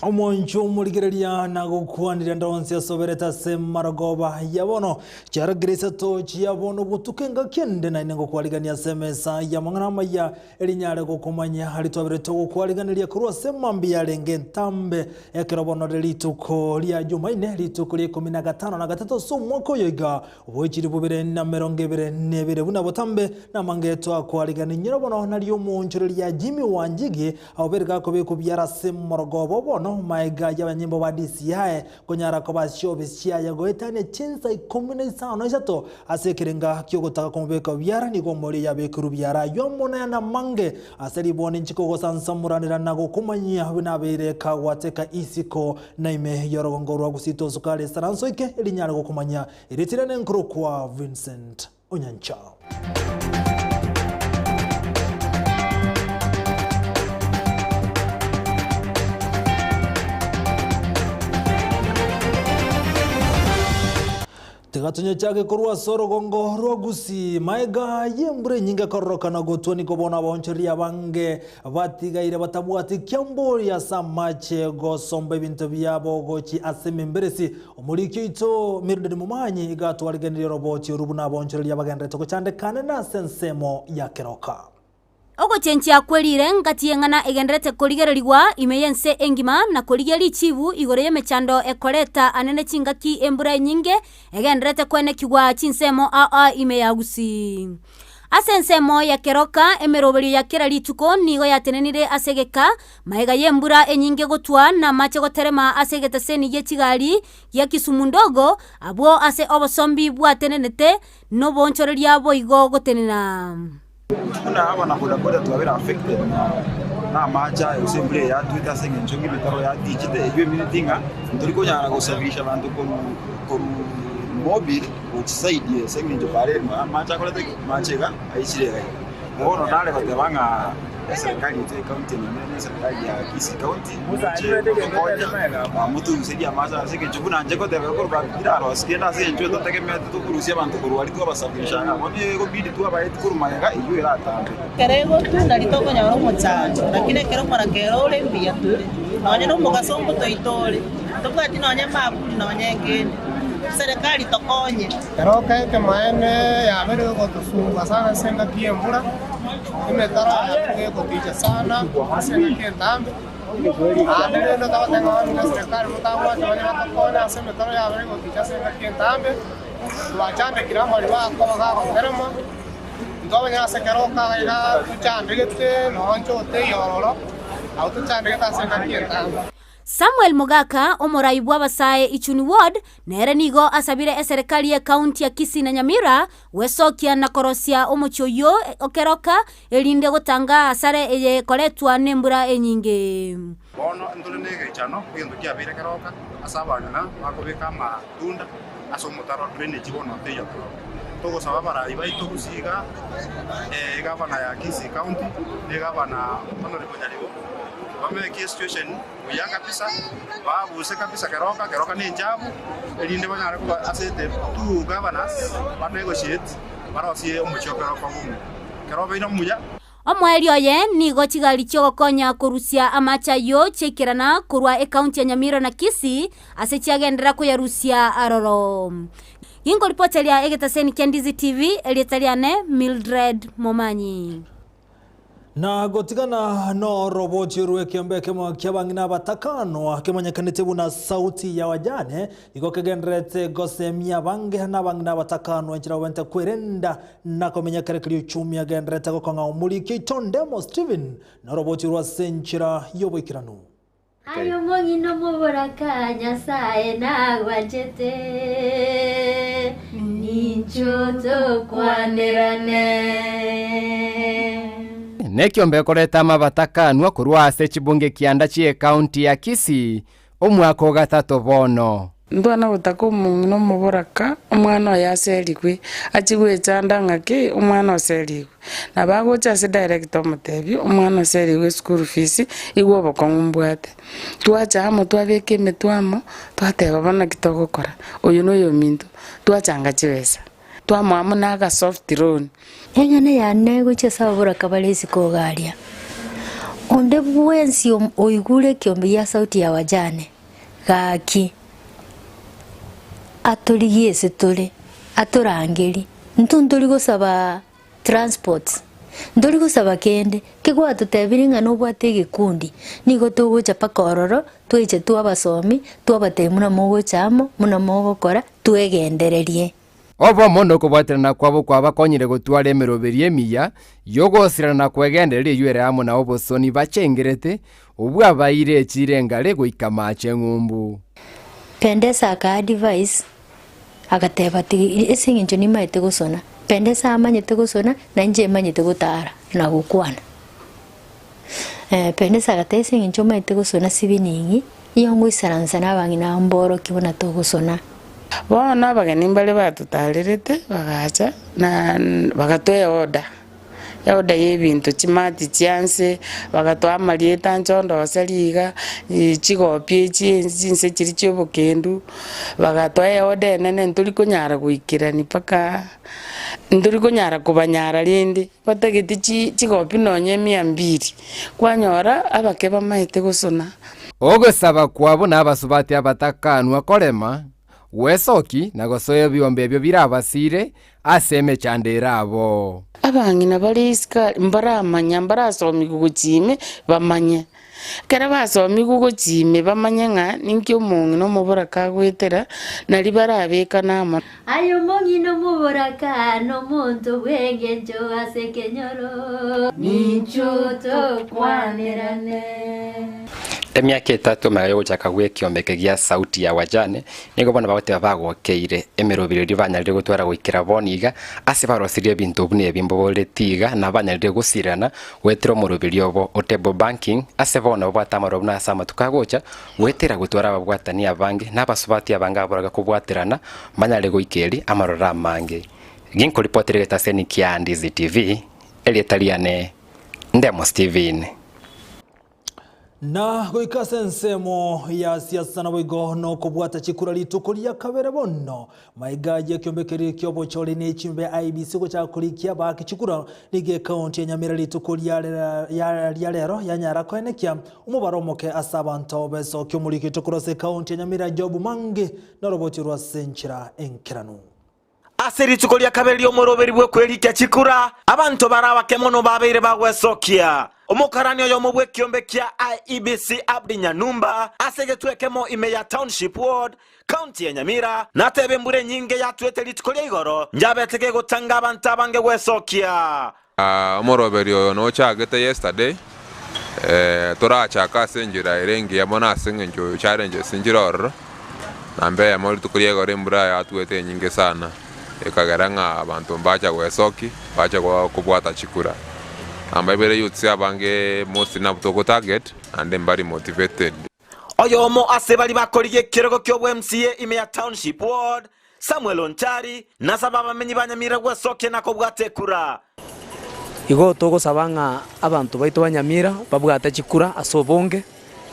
Omonche omorigereria na gokwanire ndonsi asoberete ase marogoba ya bono. Chiarokire isato chia bono botuko engaki ende naende ngokwarigania ase emesa y'amang'ana amaya erinyare gokomanya aria twaberete togokwariganeria korwa ase mambia yarenge entambe ekero bono rire rituko ria Jumaine rituko ria ikomi na gatano na gatato ase omwaka oyo iga Oboichiri bobere namerongo ebere nebere buna botambe, namange twakwarigania inyore bono nario omoonchoreria Jimmy Wanjigi aobere gakobekwa biara ase morogoba obono maega y'abanyimbo ba DCI konyara koba ase chiofisi chiaye goetania chinsa ikomi na isano na isato ase ekerenga kiogotaka komobeka biara nigo omoria yabekirwe biara aywo amo nayande amange ase riboni nchikogosansamoranera na gokomanyia buna abeire kagwateka isiko Na ime y'orogongo rwa Gusii tosukare esaranso eke erinyare gokomanya eritire nenkorokwa Vincent Onyancha. Tiga tonyechake korwa ase orogongo rwa Gusii, maega y'embura enyinge ekororokana gotwa nigo bono abaonchoreria abange batigaire batabwati kiambori ase amache gosomba ebinto biabo gochia ase ememberesi. Omoriki oito Mildred Momanyi iga atwariganirie oroboti oru buna abaonchoreria bagenderete gochandekana nase ensemo ya Keroka. Ogochenchia kwe riire ngati y'eng'ana egendererete korigererigwa ime y'ense engima na korigia richibu igoro y'emechando ekoreta anene chingaki embura enyinge egendererete koenekigwa chinsemo ao ao ime ya Gusii. Ase ensemo ya keroka emeroberio ya kera rituko nigo yatenenire ase egeka magega y'embura enyinge gotwa na amache goterema ase egeteseni gie chigari gia Kisumu Ndogo abwo ase obosombi bwatenenete noboonchoreria boigo gotenena. Buna abana bodaboda twabere affected na amache aya gose embura eye yatwete ase eng'encho ng'a emetaro yatichete, eywo emineti ng'a ntori konyara gosafirisha abanto korwa korwa mobile gochia side eye ase eng'encho para ere amache akorete ki? Amache iga aichire iga iga. Bono nare goteba ng'a eserekari yaito ya county eye na eserekari ya Kisii county inche tokonye motoruserie amache ase eng'encho buna inche ngoteba korwa birarose kende ase eng'encho totegemeete tokorusia abanto korwa aria twabasafirisha ng'a bono egobidi twabaeti korwa magega eywo eratambe. Ekero egotwa nari tokonyora omochando, lakini ekero omorakera ore mbuya tore, nonye na omogaso ngotoita ore, tobwati nonye maburi nonye nkende, serikali tokonye. Ekero ekemaene yabeire gotosumbua sana ase engaki y'embura, emetaro yabeire egoticha sana ase engaki entambe, naende rende togoteba ng'a buna eserekari motagwacha baria batokonye ase emetaro yabeire egoticha ase engaki entambe, twachandekire amariba akoba gagoterema, intwe abanyene ase ekero iga iga tochandegete nonye oteiyo ororo, abwo tochandegete ase engaki entambe. Samuel Mogaka, omorai bw'abasae Ichuni Ward, nere nigo asabire eserekari y'ecounty ya Kisii na Nyamira gwesokia na korosia omochie oyio o Keroka erinde gotanga asare eye ekoretwa nembura enyinge. Bono ntore negechano, egento kiabeire keroka ase abang'ina bakobeka amatunda ase omotaro drainage bono teiyo keroka. Togosaba abarai baito gusii igaa, egavana ya Kisii County na egavana Honourable Nyaribo bameke esituesheni buya kabisa, baabuse kabisa keroka, keroka ne enchafu, erinde banyare koba ase the two governors ba negotiate barosie omochie o keroka obe omuya. Ekero obeire omuya. Omoerio oye nigo chigari chi'ogokonya korusia amache ayio chiaikerana korwa ekaunti ya Nyamira na Kisii ase chiagenderera koyarusia aroro. Ginkoripoteria egetaseni kia Ndizi TV, erieta riane Mildred Momanyi. Na gotigana norobochie rw'ekiombe ekemo ki'abang'ina abatakanwa kemanyekanete buna Sauti ya Wajane, igo kegendererete gosemia abange na abang'ina abatakanwa enchera babwenerete kwerenda na komenya kere keria uchumi agendererete gokong'a omoriki oito Ndemo Stephen norobochie rw'ase enchera y'oboikeranu. Aye omong'ina omoboraka, Nyasae nagwanchete, ninchwo tokwanerane. Nekiombe ekoreta amabatakanwa korwa ase chibunge kianda chi'ecounty ya Kisii omwaka o gatato bono. Ntwana gotaka omong'ina omoboraka, omwana oye aserigwe, achie goechanda ng'aki omwana oserigwe. Nabo agocha ase director omotebie, omwana oserigwe eschool fees, igwe obokong'u mbwate. Twacha amo twabeka emetwe amo, twateba bono naki togokora, oyo na oyominto, twachanga chibesa, twamoa buna aga soft loan. Eng'ana yane gochia ase ababoraka bare isiko iga aria. Onde bwensi oigure ekiombe gia Sauti ya Wajane, gaki, atorigie ase tore, atorangerie, intwe ntori gosaba transports, ntori gosaba kende, kegwatotebirie ng'a nobwate egekundi, nigo togocha mpaka ororo, twaiche twabasomi, twabatebia buna mogocha amo, buna mogokora, twegendererie. Obomo na okobwaterana kwabo kwabakonyire gotwara emeroberio emiya y'ogosirana na kwegendereria eyio ere amo na obosoni bachengerete, obwabaeire echiira engare goika maache eng'umbu. Pendesa aka advise, agateba ati ase eng'encho nimaete gosona, Pendesa amanyete gosona, na inche manyete gotara na gokwana. Pendesa agateba ase eng'encho omanyete gosona sibining'i, Iyo ngoisaransa nabang'ina mborokie buna togosona. Bono abageni mbare batotaarerete, bagacha, na bagatoa eoda, eoda y'ebinto, chimati chia nse, bagatoa amarieta nchondoserie riiga, chigopia echi chinse chiria chia obokendu, bagatoa eoda enene ntori konyara goikerania mpaka ntori konyara kobanyara rende, batagete chi chigopia nonye mia mbili, kwanyora abake bamaete gosona. Ogosaba kwabo nabasubati abatakanwa korema, gwesoki, na gosoa ebiombe ebio birabasiire ase emechando ere abo. Abang'ina bare isiko aria mbaramanya, mbarasomigwe gochia ime bamanye. Ekero basomigwe gochia ime bamanye ng'a ninki omong'ina omoboraka agoetera, nario barabekane amo. Aye omong'ina omoboraka nomonto bw'engencho ase ekenyoro. Ninchu tokwanerane. Emiaka etato magega y'ogochaka gw'ekiombe eke gia Sauti ya Wajane, nigo bono bagoteba bagokeire emeroberi eria banyarire gotwara goikera bono iga, ase barosirie ebinto buna ebi mboboreti iga na banyarire gosirana goetera omoroberi obo o table banking, ase bono babwate amaroro buna ase amatuko agocha, goetera gotwara ababwatani abange na abasubati abange abaroge kobwaterana banyare goika eri amaroro amange. Ginkoripotera egetaseni kia Ndizi TV, erieta riane Ndemo Steven. Na goika ase ensemo ya siasa naboigo nokobwata chikura rituko ria kabere bono. Maiga y'ekiombe keria ki'obochori ne echimbe ya IEBC gochaka korikia abaaki chikura nigo ekaunti ya Nyamira rituko ria ria rero yanyara koenekia omobaro omoke ase abanto besokia omorikito korwa ase ekaunti ya Nyamira Job Mangi noroboti rwa ase enchera enkeranu. Ase rituko ria kabere ri'omoroberi bw'okwerikia chikura, abanto bare abake mono babeire bagwesokia. Omokarani oyomo bw'ekiombe kia IEBC Abdi Nyanumba ase egetwe ekemo ime ya Township Ward, County ya Nyamira, natebe embura enyinge yatwete rituko ria igoro njabete gegotanga abanto abange gwesokia. Omoroberi oyo nochagete yesterday, torachake ase enchera ere engiya mono ase eng'encho challenges nchire ororo, namba eyemo rituko ria igoro embura yatwete enyinge sana, ekagera ng'a abanto mbacha gwesoki, mbacha kobwata chikura. Namba ibere youths abange mostly nabwo togo target, naende mbari motivated. Oyomo ase baria bakorigia ekerogo ki'obwa-MCA ime ya Township Ward, Samuel Onchari, nasaba abamenyi ba Nyamira gwesokia na kobwata ekura. Igo togosaba ng'a abanto baito ba Nyamira babwate chikura ase obonge,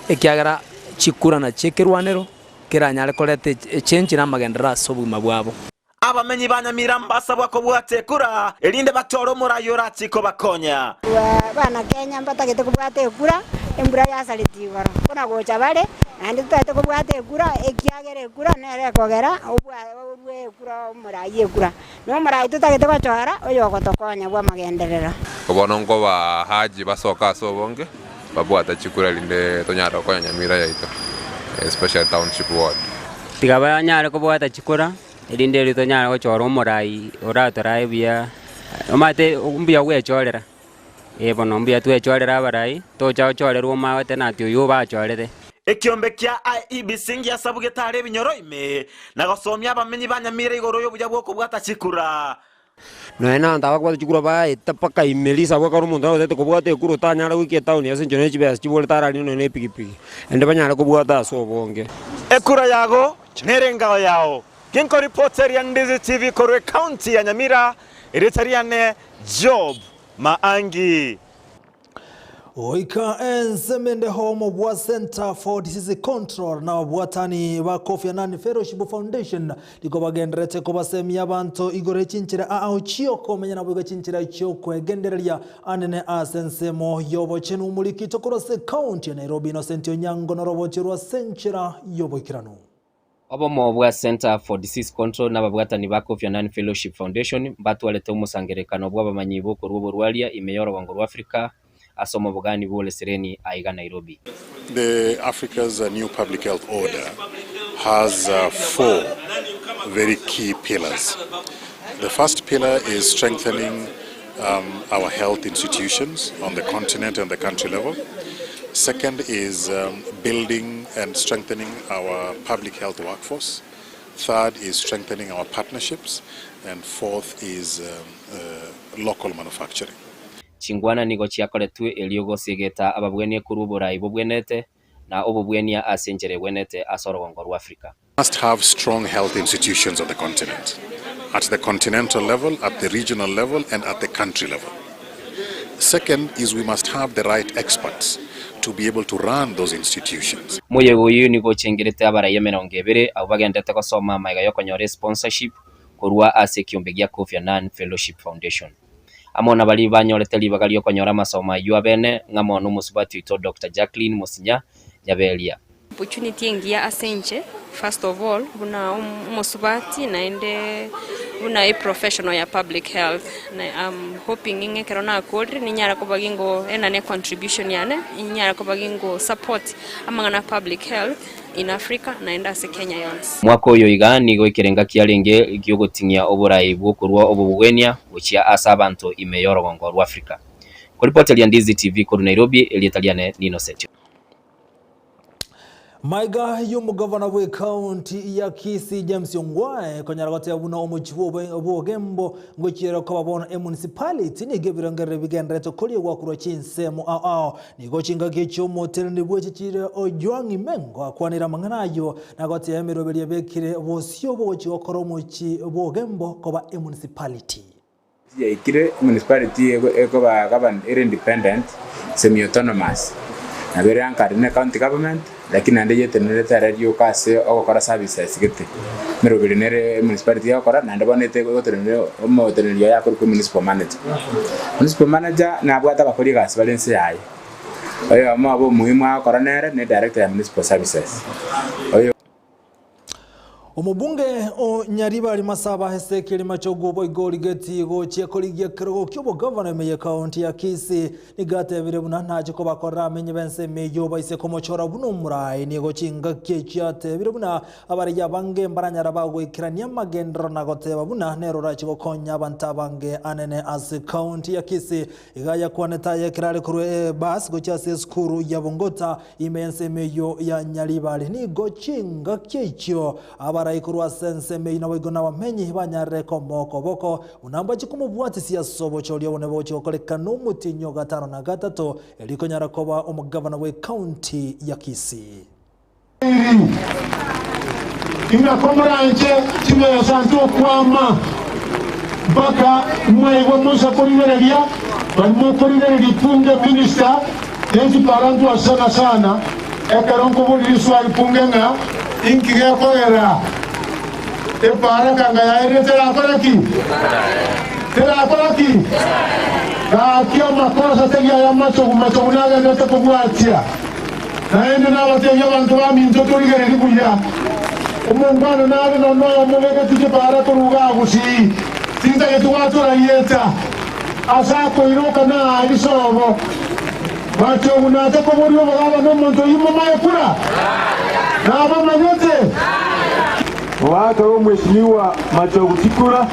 ekiagera chikura nachio ekerwanero keranyare koreta echenji na amagenderero ase obogima bwabo. Abamenyi ba Nyamira mbasabwa kobwata ekura, erinde batore omorai orachie kobakonya. Abana Kenya mbatagete kobwata ekura, embura yasareti igoro, buna gocha bare, naende totagete kobwata ekura, ekiagera ekura nere ekogera orue ekura omorai ekura. Na omorai totagete gochora oyogotokonya bw'amagenderero. Bono nkobahaji basoke ase obonge, babwate chikura erinde tonyare gokonya Nyamira yaito, especially township ward. Tiga banyare kobwata chikura. Erinde erio tonyare gochora omorai oratorae buya, omanyete mbuya gwechorera, eh bono mbuya twechorere abarai, tocha gochorerwa omanyete nati oywo obachorete. Ekiombe kia IEBC ngiasabugete are ebinyoro ime, na gosomia abamenyi ba Nyamira igoro y'obuya bw'okobwata chikura. Nonya na abanto abakobwata chikura baeta mpaka ime risabu ekero omonto agotete kobwata ekura otanyare goika etown ase enchera nonya chibesa chiborete ararine nonya na epikipiki, naende banyare kobwata ase obonge. Ekura yago nere engao yao. Ginkoripoteria Ndizi TV korwa ecounty ya Nyamira, erieta riane Job Maangi. Goika ensemo ende homo bwa Centre for Disease Control na ababwatani ba Kofi Annan Fellowship Foundation nigo bagendererete kobasemia abanto igoro ye chinchera ao chiokomenya naboigo chinchera chiokwegendereria anene ase ensemo y'obochenu. Omoriki tokorwa ase ekaunti ya Nairobi Innocent Onyango norobotio rwa ase enchera y'oboikeranu. Obomo bwa Centre for Disease Control na ababwatani ba Kofi Annan Fellowship Foundation mbatwarete omosangererekano bw'abamanyi b'okorua oborwaria ime y'orogongo rwa Africa ase omobogani bw'olesereni aiga Nairobi. The Africa's new public health order has four very key pillars. The first pillar is strengthening um, our health institutions on the continent and the country level. Second is um, building and strengthening our public health workforce. Third is strengthening our partnerships. And fourth is um, uh, local manufacturing. Chingwana nigo chiakoretwe erio gosiegeta ababwenie korwa oborai bobwenete, na obobwenia ase enchera egwenete ase orogongo rwa Africa. Must have strong health institutions on the continent, at the continental level, at the regional level, and at the country level. Second is we must have the right experts to be able to run those institutions. Moyega oyio nigo ochengerete abarai emerongo ebere abwo bagenderete gosoma amaiga y'okonyora esponsorship korwa ase ekiombe gia Kofi Annan Fellowship Foundation. Amo nabaria banyorete ribaga ri'okonyora amasomo ayio abene, ng'amo nomosubati oito Doctor Jacqueline Musinya Nyaberia. Opportunity engiya ase inche first of all buna omosubati naende buna eprofessional ya public health na am hoping ng'a ekero nakorire ninyare koba gingo ena ne contribution yane, ninyare koba gingo support amang'ana a public health in Africa naende ase Kenya yonsi. Omwaka oyo iga nigo ekerenga kiarenge gi'ogoting'ia oborai bw'okorua obobogwenia gochia ase abanto ime y'orogongo rw'Africa. Koripoteria Ndizi TV korwa Nairobi, erieta riane n'Innocent. Maiga y'omogavana bw'ekaunti ya Kisii James Ongwae konyara goteba buna omochie bw'Ogembo ngochiere koba bono emunicipality nigo ebirengererio bigendererete koriegwa korwa chinsemo ao ao. Nigo chingaki chi'omoteneneri bw'echichire Ojwang Imengo akwanire amang'ana ayio na goteba emeroberio ebekire bosio bogochia gokora omochie bw'Ogembo koba emunicipality. Yaikire municipality ekoba governed ere independent, semi autonomous. Nabo ere anchored ne county government lakini naende yetenenerete are rioka ase ogokora services gete. Emeroberi nere municipality egokora naende bono ete egotenenera omoteneneri oye akorokwa municipal manager. Municipal manager nabwate abakori egasi bare inse yaye. Oyomo obo omuhimu agokora nere ne director ya municipal services. Oyo. Omobunge o Nyaribari Masaba Ezekiel Machogu boigo origetie gochia korigia ekerogo ki'obogavana ime y'ekaunti ya Kisii nigo atebire buna nache kobakorera amenye b'ensemo eyio baise komochora buna omorai. Nigo chingaki echio atebire buna abaraiyo abange mbaranyara bagoikerania amagenderero na goteba buna nere orache gokonya abanto abange anene ase ekaunti ya Kisii. Iga yakwanete aye ekero are korwa ebus gochia ase esukuru ya Bongota Ime y'ensemo eyio ya Nyaribari nigo chingaki echio abarai korwa ase ensemo eyio naboigo nabamenyi banyarire komoa okoboko, buna mbache komobwatisia ase obochori obonene bogochia gokorekana omotienyi o gatano na gatato, erio konyara koba omogavana bw'ecounty ya Kisii. Ing'a komoranche chibesa ntokwama mpaka mwaigwa Musa korigereria, bari mokorigereria punge minister nenchipara ntwasana sana ekero nkoboria riswali punge ng'a inki gekogera epara kanga yaerire terakora ki? Terakora ki? Gaki amakosa tari aya machogu machogu nagenderete kobwatia. Naende nabateebie abanto baminto, Torigererie buya, omongwana nare nonya oyomo obegeti chipara korwa igaa gusii, tintageti gwatora rieta ase akoiroka na aa risobo. Machogu nache koboria obogaba nomonto oyio momae kura? Nabamanyete? Ogoaka omweshimiwa Machogu chikura,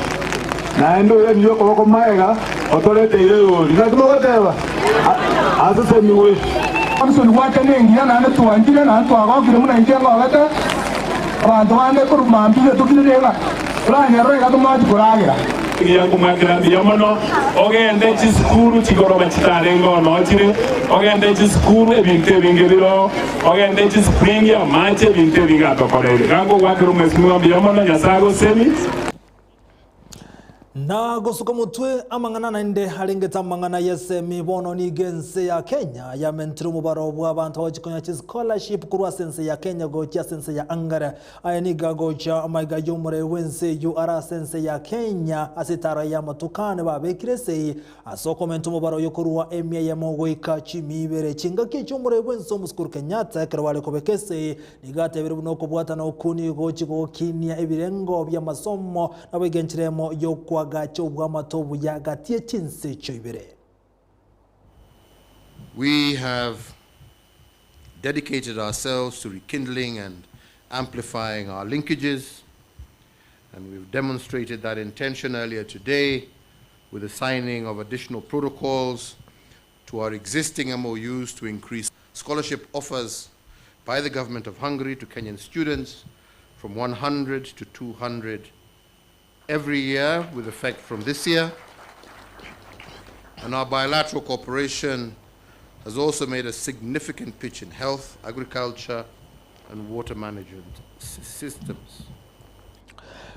naende oiranirie okoboko magega otoreteire erori. Naki mogoteba? Asesenigwe. Samson gwake nengiya naende twanchire naende twagokire buna inche ngogete abanto bande korwa mambia getokire niga oranyerore iga tomachi koragera. Ekiagera nkomwakera mbuya mono, ogende chisukuru chikoroba chitarenge ono chire, ogende chisukuru ebinto ebinge biroo, ogende chisipringi amache ebinto ebinge atokoreire. Iga nkogwakera omwesimigwa mbuya mono, Nyasae agosemi. Na gosuka motwe amang'ana naende arengete amang'ana y'esemi bono nigo ense ya Kenya yamentire omobaro bw'abanto bagochia konya chischolarship korwa ase ense ya Kenya gochia ase ense ya Hungary. Aya nigo agocha amaiga y'omorei bw'ense eyio are ase ense ya Kenya ase etaro y'amatuko ane babekire esegi ase okomenta omobaro oyo korwa emia eyemo goika chimia ibere. Chingaki echio omorei bw'ense Omosikuru Kenyatta ekero bare kobeka esegi Nigo atebire buna okobwatana okwo nigo gochia gokinia ebirengo bi'amasomo, naboigo enchera emo y'okoagacha obwamato obuya gati ye chinse echio ibere. We have dedicated ourselves to rekindling and amplifying our linkages, and we've demonstrated that intention earlier today with the signing of additional protocols to our existing MOUs to increase scholarship offers by the government of Hungary to Kenyan students from 100 to 200 every year with effect from this year. And our bilateral cooperation has also made a significant pitch in health, agriculture, and water management systems.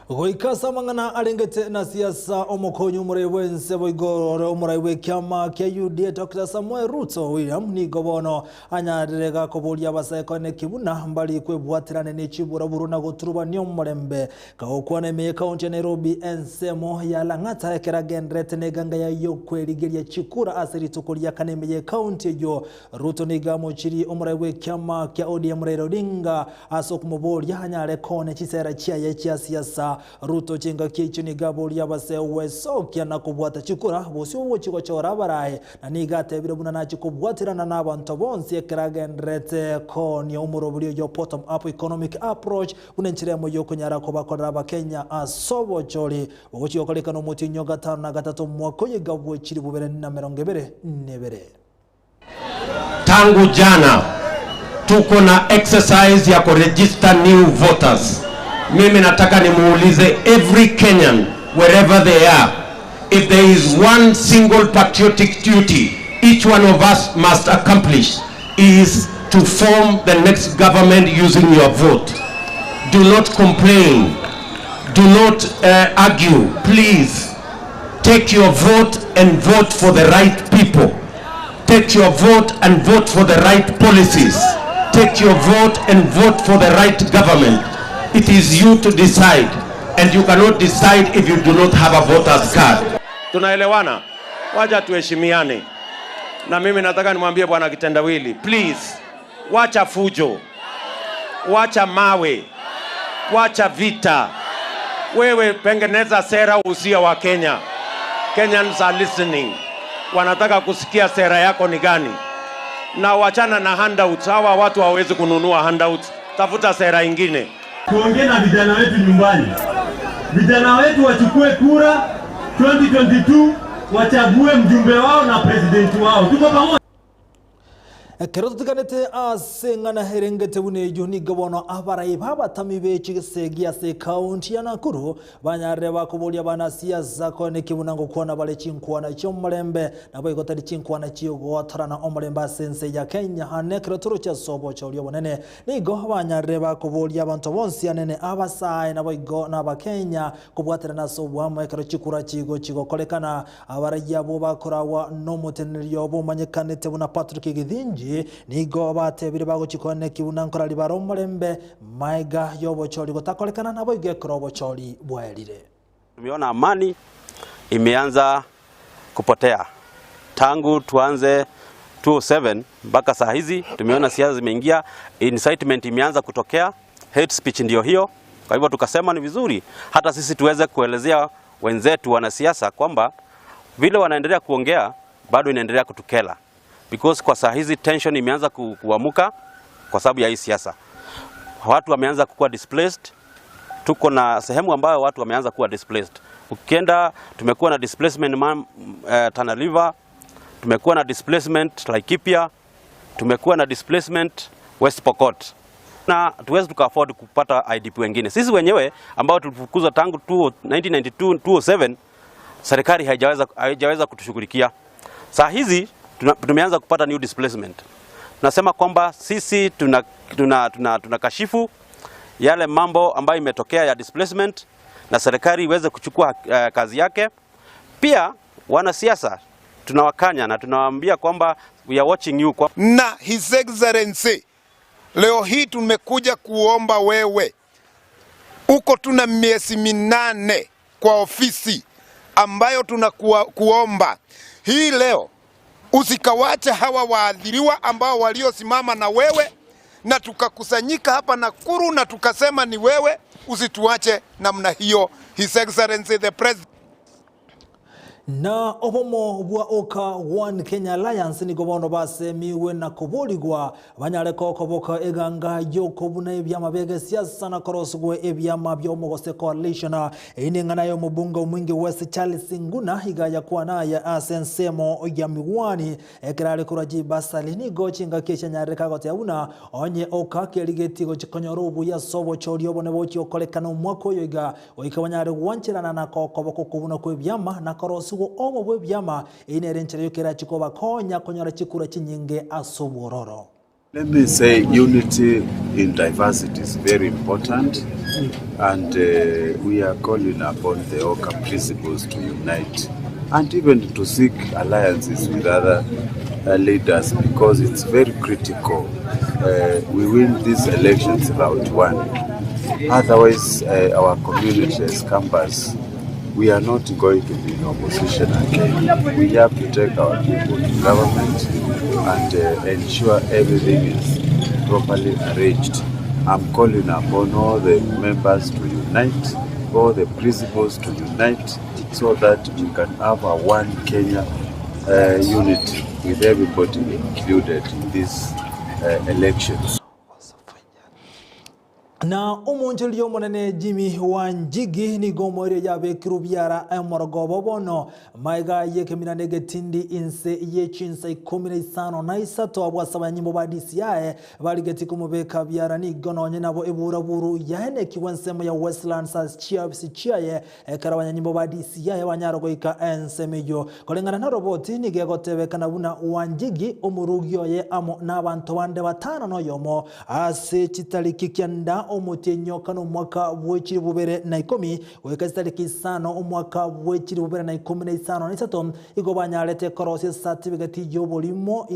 Goika ase amang'ana arengete na siasa, omokonyi omorai bw'ense boigo ore omorai bw'ekiama kia UDA Doctor Samoei Ruto William nigo bono anyarire gakoboria abasae koeneki buna mbari kwebwaterane ne chiburaburu na goturubania omorembe. Kagokwana ime y'ekaunti ya Nairobi ensemo ya Lang'ata ekero agenderete neganga yaye y'okwerigeria chikura ase rituko ria kane ime y'ekaunti eyio Ruto nigo amochirie omorai bw'ekiama kia ODM Raila Odinga ase okomoboria anyare konya chisera chiaye chia siasa. Ruto chingaki echio nigo aborie abase gwesokia na kobwata chikura bosio ogochia gochora abarae na nigo atebire buna nachie kobwaterana na abanto bonsi ekero agendererete koonia omorobori oyo Bottom Up Economic Approach buna enchera emo yokonyara kobakorera abakenya ase obochori bogochia gokorekana omotienyi o gatano na gatato omwaka oyo iga bwe chilifu bibere na emerongo ebere na ebere. Tangu jana tuko na exercise ya kuregister new voters. Mimi nataka nimuulize every Kenyan wherever they are, if there is one single patriotic duty each one of us must accomplish is to form the next government using your vote. Do not complain. Do not uh, argue. Please take your vote and vote for the right people. Take your vote and vote for the right policies. Take your vote and vote for the right government. It is you to decide and you cannot decide if you do not have a voter's card. Tunaelewana? Wacha tuheshimiane. Na mimi nataka nimwambie bwana Kitendawili, please, wacha fujo, wacha mawe, wacha vita. Wewe pengeneza sera usia wa Kenya. Kenyans are listening, wanataka kusikia sera yako ni gani, na wachana na handouts. Hawa watu hawawezi kununua handouts, tafuta sera ingine. Tuongee na vijana wetu nyumbani, vijana wetu wachukue kura 2022 wachague mjumbe wao na president wao. Tuko pamoja. Ekero totiganete ase eng'ana erengete buna eyio, nigo bono abarai b'abatami be chigesegi ase ekaunti ya Nakuru banyarire bakoboria abanasiasa koeneki buna ngokwana bare chinkwana chi'omorembe, naboigo tari chinkwana chi'ogoatorana omorembe ase ense ya Kenya. Ane ekero toroche ase obochori obonene, nigo banyarire bakoboria abanto bonsi anene abasae naboigo n'Abakenya kobwaterana ase oboamo ekero chikura chigochi gokorekana. Abarai abwo bakoragwa nomoteneneri obo omanyekanete buna Patrick Githinji nigo batebire bagochia koenekia buna nkorari bare omorembe maega y'obochori gotakorekana naboigo ekero obochori bwaerire. Tumeona amani imeanza kupotea tangu tuanze 2007 mpaka saa hizi tumeona siasa zimeingia, incitement imeanza kutokea, hate speech ndio hiyo. Kwa hivyo tukasema ni vizuri hata sisi tuweze kuelezea wenzetu wanasiasa kwamba vile wanaendelea kuongea bado inaendelea kutukela, because kwa saa hizi tension imeanza kuamuka kwa sababu ya hii siasa. Watu wameanza kukuwa displaced tuko na sehemu ambayo watu wameanza kuwa displaced. Ukienda tumekuwa na displacement man, Tana River, tumekuwa na displacement Laikipia, tumekuwa na displacement West Pokot na tuwezi tuka afford kupata IDP wengine. Sisi wenyewe ambao tulifukuzwa tangu 1992 2007, serikali haijaweza haijaweza kutushughulikia. Saa hizi tumeanza kupata new displacement. Tunasema kwamba sisi tuna, tuna, tuna, tuna kashifu yale mambo ambayo imetokea ya displacement. na serikali iweze kuchukua kazi yake. Pia wanasiasa tunawakanya na tunawaambia kwamba we are watching you kwa... Na His Excellency, leo hii tumekuja kuomba wewe, uko tuna miezi 8 kwa ofisi ambayo tunakuomba hii leo usikawache hawa waadhiriwa ambao waliosimama na wewe na tukakusanyika hapa Nakuru na tukasema ni wewe, usituache namna hiyo. His Excellency the President. Na obomo bwa Oka One Kenya Alliance nigo bono basemiwe na koborigwa banyare kokoboka eganga yokobuna ebiama bia egesiasa na korosugwe ebiama bia omogose coalition. Eye neng'ana ya omobunge omwingi West Charles Nguna iga yakwana aya ase ensemo ya Miwani ekero are korwa chibasari nigo chingaki echianyarire kagoteba buna onye Oka kerigetie gochia konyora obuya ase obochori obone bochia gokorekana omwaka oyo iga Goika banyare gwancherana na koboko kobuna kw'ebiama, na korosigwa obo bw'ebiama, eyio nere enchera yoka erachie kobakonya konyora chikura chinyinge ase obwororo. Let me say unity in diversity is very important and we are calling upon the Oka principles to unite and even to seek alliances with other leaders because it's very critical we win these elections round one. Otherwise, our community as Kambas, we are not going to be in opposition again. We have to take our people to government and ensure everything is properly arranged. I'm calling upon all the members to unite, all the principals to unite, so that we can have a one Kenya unity with everybody included in these elections. Na omonchoreria omonene Jimmy Wanjigi nigo omoerio yabekirwe biara omorogoba bono maiga y'ekemina na egetindi inse ye chinsa 13 abwo ase abanyanyimbo ba DCI barigetie komobeka biara nigo nonye nabo eburaburu yaenekigwe ensemo ya Westlands ase chiafisi chiaye Ekero abanyanyimbo ba DCI banyara goika ensemo eyio, koreng'ana na roboti nigo egotebekana buna Wanjigi, omorugi oye amo nabanto bande batano noyomo ase chitariki kianda omotienyi okane omwaka bwe chilifu bibere na ikomi goika chitariki isano omwaka bwe chilifu bibere na ikomi na isano na isato igo banyarete korosia esatibigeti y'oborimo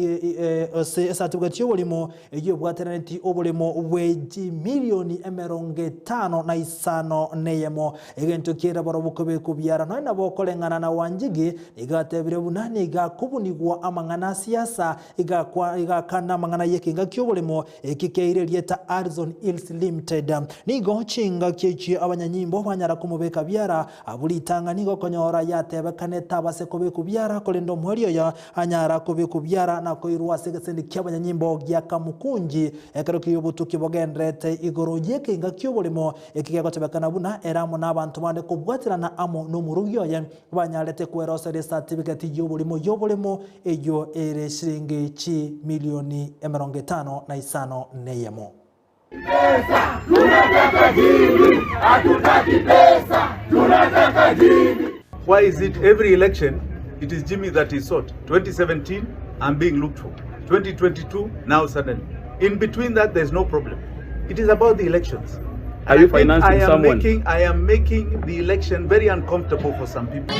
ase esatibigeti y'oborimo eyio ebwateraneti oboremo bwe chimilioni 56 neyemo. Egento kiaira barobwo kobekwa biara nonya nabo koreng'ana na Wanjigi, nigo atebire buna nigo akobunigwa amang'ana a siasa, igakwa igakana amang'ana y'ekenga ki'oboremo eki keire erieta Arizon Hills Limited. Nigo chingaki echio abanyanyimbo banyara komobeka biara, abwo ritang'ani nigo okonyora yatebekanete abase kobekwa biara korende omoerio oyo Anyara kobekwa biara na koirwa ase egesendi ki'abanyanyimbo gia Kamukunji, ekero ki'obotuki bogendererete igoro y'ekeina ki'oboremo, eki gegotebekana buna ere amo n'abanto bande kobwaterana amo n'omorugi oye, banyarete kweroseria esatibiketi y'oborimo y'oboremo eyio ere shilingi chimilioni 55. Why is it every election it is Jimmy that is sought? 2017, I'm being looked for. 2022, now suddenly. In between that, there's no problem. It is about the elections. Are you financing I am someone? Making, I am making the election very uncomfortable for some people.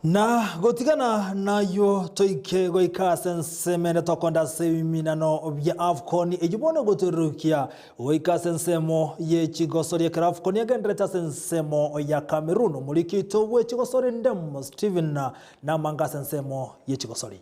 Na gotigana nayio toike goika ase ensemo ende tokonda ase ebiminano bia Afcon eyio bono egotoirokia goika ase ensemo ye chigosori ekero Afcon yagenderete ase ensemo ya Cameroon. Omoriki oito bwe chigosori Ndemo Stephen namanga ase ensemo ye chigosori.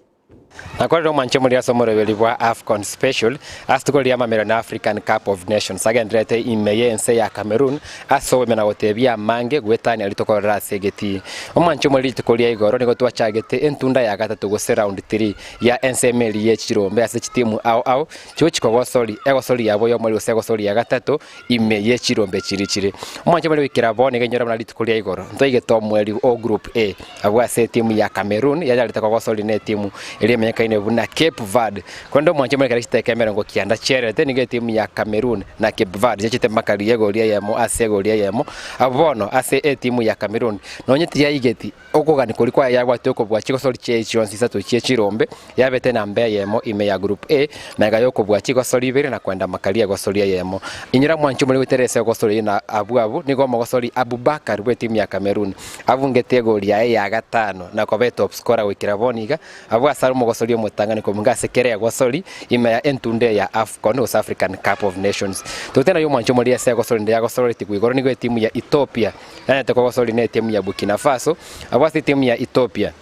Nakorire omwanche omoriri ase omoroberi bwa Afcon Special ase rituko ria amamera na African Cup of Nations agendererete ime y'ense ya Cameroon ase oboime na gotebia amange goetania rituko rire ase egetii. Omwanche omoriri rituko ria igoro nigo twachagete entunda ya gatato gose round 3 ya ensemo eria ye chirombe ase chitimu ao ao chigochi kogosori egosori yabo y'omoriri gose egosori ya gatato ime ye chirombe chiria chire. Omwanche omoriri goikera bono nigo enyora buna rituko ria igoro ntoigete omweri o group A. Abwo ase etimu ya Cameroon yanyarete kogosoria netimu eria. emenyekaine buna Cape Verde. Korende omwancho more ekero chidakika 90 chiaerete nigo etimu ya Cameroon na Cape Verde chiachete makari y'egori eyemo ase egori eyemo. Abwo bono ase etimu ya Cameroon nonye tiyaigeti okogania koria kwaye yabwate okobua chigosori chiaye chionsi isato chie chirombe, yabete namba eyemo ime ya Group A, magega y'okobua chigosori ibere na kwenda makari egosori eyemo. Inyora mwancho more goetera ase egosori eyio na abwo abwo nigo omogosori Aboubakar bw'etimu ya Cameroon abungete egori yaye ya gatano na koba etop scorer goikera bono iga. Abwo ase are omogosori omotang'ani kobunga ase kera egosori ime ya entunda eye ya Afcon gose African Cup of Nations. Totena y'omwancho omoriri ase egosori ende yagosororetigwe igoro nigo etimu ya Ethiopia yanyarete kogosori na etimu ya Burkina Faso. Abwo ase etimu ya Ethiopia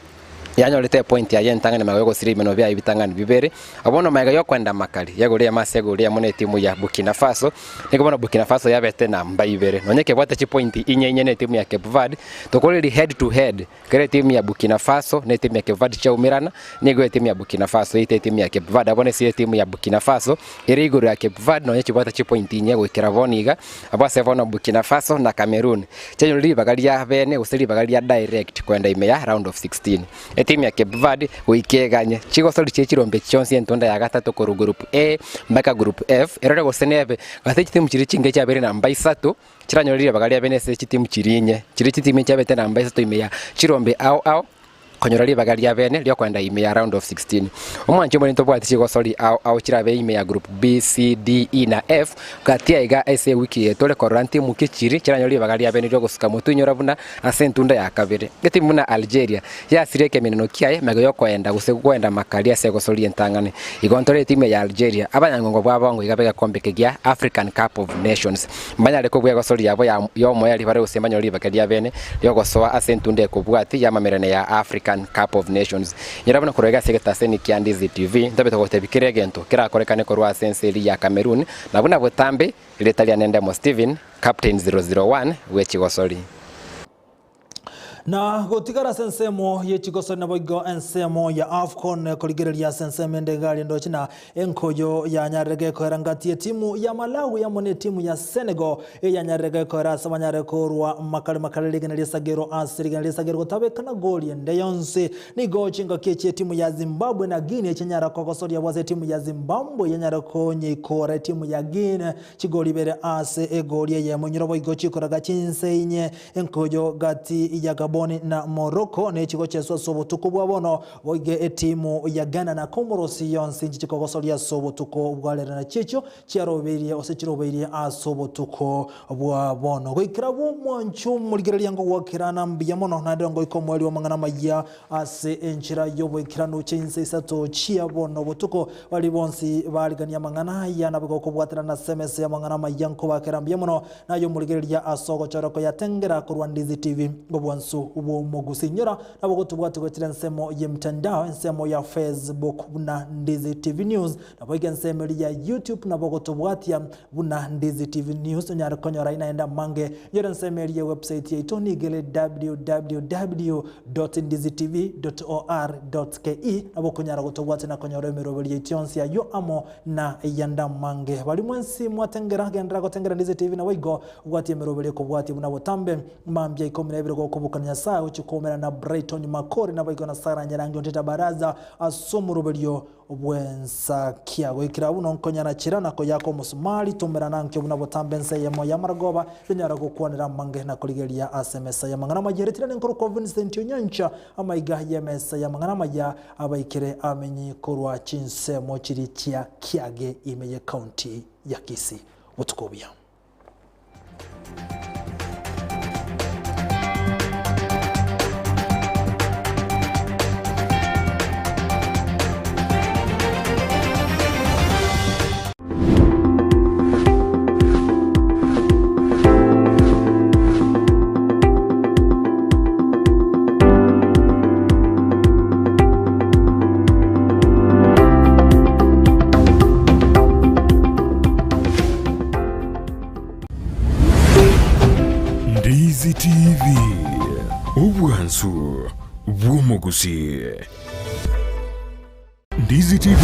yanyorete epointi yaye entang'ani magega y'ogosiria ebimenwa biaye ebitang'ani bibere. Abwo bono magega y'okwenda amakari yegori eyemo ase egori eyemo na etimu ya Burkina Faso. Nigo bono Burkina Faso yabete namba ibere nonya ekebwate chipointi inye inye na etimu ya Cape Verde. Tokoreri head to head. Ekero etimu ya Burkina Faso na etimu ya Cape Verde chiaumerana, nigo etimu ya Burkina Faso eite etimu ya Cape Verde. Abwo nese etimu ya Burkina Faso ere igoro ya Cape Verde nonya chibwate chipointi inye goikera bono iga. Abwo ase bono Burkina Faso na Cameroon chianyorire ribaga ria bene gose ribaga ria direct koenda ime ya round of 16. Etimu ya Cape Verde goika eganye chigosori chie chirombe chionsi entunda ya gatato korwa group A mpaka group F erore gose nebe gose chitimu chiria chinge chiabeire namba isato. Chiranyore ribaga riabe nese chitimu chiria inye, chiria chitimu chiabete namba isato ime ya chirombe ao ao, konyora ribaga ria bene riokoenda ime ya round of 16. Omwancho omonene tobwati chigosori ao ao chirabe ime ya group B, C, D, E na F, gati aiga ase ewiki eye tore korora ntimu ki chiri chiranyore ribaga ria bene riogosuka motwe inyora buna ase entunda ya kabere. Etimu buna Algeria yasirie ekemeneno kiaye magega yokoenda gose goenda makari ase egosori entang'ani. Igo ntore etimu ya Algeria abanyangongo bwabongo iga begekombe kegia African Cup of Nations. Mbanyare kobua egosori yabo y'omoerio bare gose mbanyore ribaka ria bene riogosoa ase entunda ekobwatia y'amamererano ya African Cup of Nations. Nyora buna korwa iga ase egetaseni kia Ndizi TV, ntobe togotebia kera egento kerakorekane korwa ase ense eria ya Cameroon, na buna botambe, erieta riane Ndemo Stephen, Captain 001 bw'echigosori. Na gotigara ase ensemo ye chigosori naboigo ensemo ya Afcon korigereria ase ensemo ende iga aria ndoche na enkoyo yanyarire gekoera ngati etimu ya Malawi amo ne etimu ya Senegal eyanyarire gekoera ase banyare korwa makare makare rigena riesagero ase rigena riesagero gotabekana goli ende yonsi. Nigo chingaki echi etimu ya Zimbabwe na Guinea chianyara kogosoria bwase etimu ya Zimbabwe yanyare konyeikora etimu ya Guinea chigoli ibere ase egoli eyemo nyoro boigo chikoraga chinse inye Enkoyo gati ya Gabon na Morocco nechigocheswa ase obotuko bwa bono, boigo etimu ya Ghana na Comoros yonsi inche chikogosoria ase obotuko bwa rero na chiechio chiarobeirie gose chirobeirie ase obotuko bwa bono. Goikera abwo mwancho morigereria ngogwakera mbuya mono naende ngoika omoerio bw'amang'ana amayia Ase enchera y'oboikeranu chinsa isato chia bono botuko, baria bonsi barigania amang'ana aya naboigo okobwaterana ase emesa y'amang'ana amaya nkobakera mbuya mono, na aye omorigereria ase ogochora koyatengera korwa Ndizi TV, obwansu bw'omogusi. Inyora nabo gotobwati goetera ensemo y'emtandao, ensemo ya Facebook buna Ndizi TV News, naboigo ensemo eria ya YouTube nabo gotobwatia buna Ndizi TV News onyare konyora aye naende amange. Inyora ensemo eria ya website yaito nigo ere www. Ndizitv.or.ke nabo okonyara gotobwatia na konyora emeroberi yaito yonsi ayio amo na eyende amange. Baria mwensi mwatengera, genderera gotengera Ndizi TV naboigo obwatie emeroberi ekobwatia buna botambe mambia ikomi na ibere gokobokana Nyasae ochie koumerana na Brighton Makori naboigo na Sarah Nyarangi Ontita Baraza ase omoroberio bw'ensakia. Goikera abwo nonkonyana chira na koyaka omosumari, tomerana ankio buna botambe ense eyemo y'amaragoba, tonyara gokwanera amange na korigereria ase emesa y'amang'ana amaya. Ritirane nkorokwa Vincent Onyancha, amaiga y'emesa y'amang'ana amaya abaikere amenyi korwa chinsemo chiria chia kiage ime y'ecounty ya Kisii. Botuko obuya. Ndizi TV, obwansu bw'omogusii. Ndizi TV.